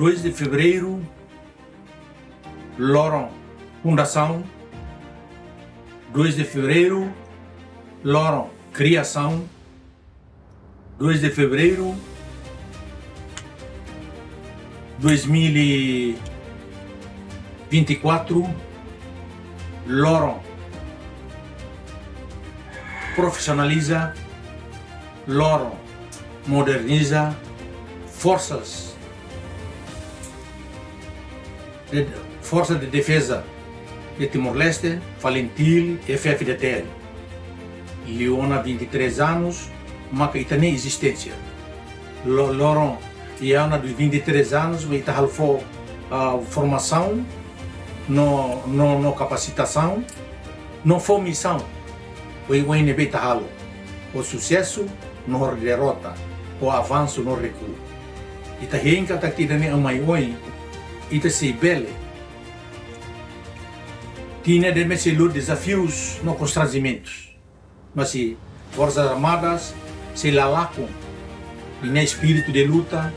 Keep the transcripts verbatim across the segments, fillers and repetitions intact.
Dois de Fevereiro, loron fundasaun. Dois de Fevereiro, loron kriasaun. Dois de Fevereiro, dois mil e vinte e quatro, loron profisionaliza, loron moderniza, forsas de, Forsa de Defeza de Timor-Leste, FALINTIL, F-FDTL. Liu ona vinte e três anos, maka ita-nia ezisténsia. Lo-, loron, iha ona de vinte e três anos, ita halo fó, ah, formasaun, no, no, no kapasitasaun, no fó misaun. Oioin ne'ebé ita halo. Ho susesu, no derrota. Ho avansu, no rekua. Ita hein katak ita-nia an mai oin, ita sei bele. Tinan ida-ne'e sei lori dezafius no konstranjimentus. Mas se Forsas Armadas sei la lakon ninia espíritu de luta,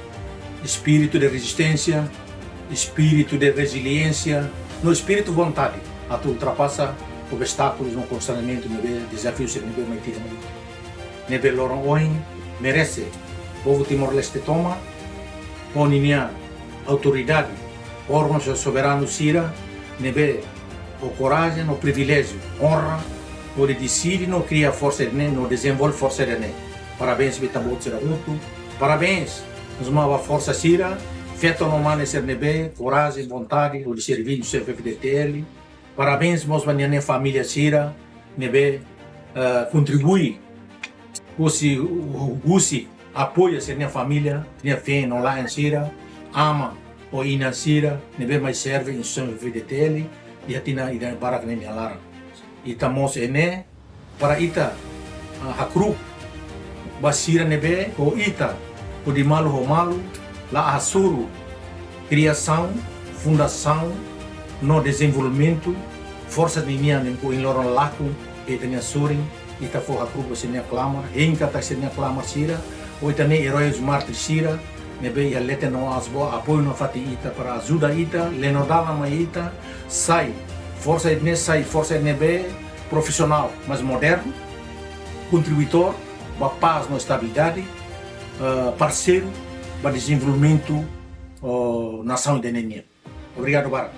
espíritu de rezisténsia, espíritu de reziliénsia, no espíritu vontade atu ultrapasa obstákulus no konstranjimentu ne'ebé, dezafiu sira ne'ebé mai tiha mai. Ne'ebé loron ohin merese povu Timor-Leste tomak, ho ninia autoridade, órgaun so-, soberanu sira, ne'ebé ho korajen no priviléjiu, onra, hodi deside no kria forsa ida-ne'e, no dezenvolve forsa ida-ne'e. Parabéns ba ita-boot sira hotu. Parabéns mós ba forsa sira, feto no mane sira ne'ebé, korajen, vontade, hodi serví F-FDTL. Parabéns mós ba ninia família sira, ne'ebé, eh, kontribui, husi, husi apoia sira-nia família, nia feen no la'en sira, aman ho inan sira, ne'ebé mai serve instituisaun F-FDTL, iha tinan ida barak ne'e nia laran. Ita mós iha ne'e, para ita, ah, hakru'uk ba sira ne'ebé ho ita, hodi malu ho malu, la hasoru kriasaun, fundasaun, no dezenvolvimentu, forsa ninian ne'ebé ohin loron lakon, ita-nia sorin, ita fó hakru'uk ba sira-nia klamar, hein katak sira-nia klamar sira, ho ita-nia eróis mártir sira, ne'ebé iha leten no aas boot, apoiu nafatin ita para ajuda ita, leno dalan mai ita, sai, forsa ida-ne'e sai, forsa ne'ebé profisionál, mas modernu, kontribuidór ba pás no estabilidade, eh, parseiru ba dezenvolvimentu, oh, nasaun ida-ne'e nian. Obrigadu barak.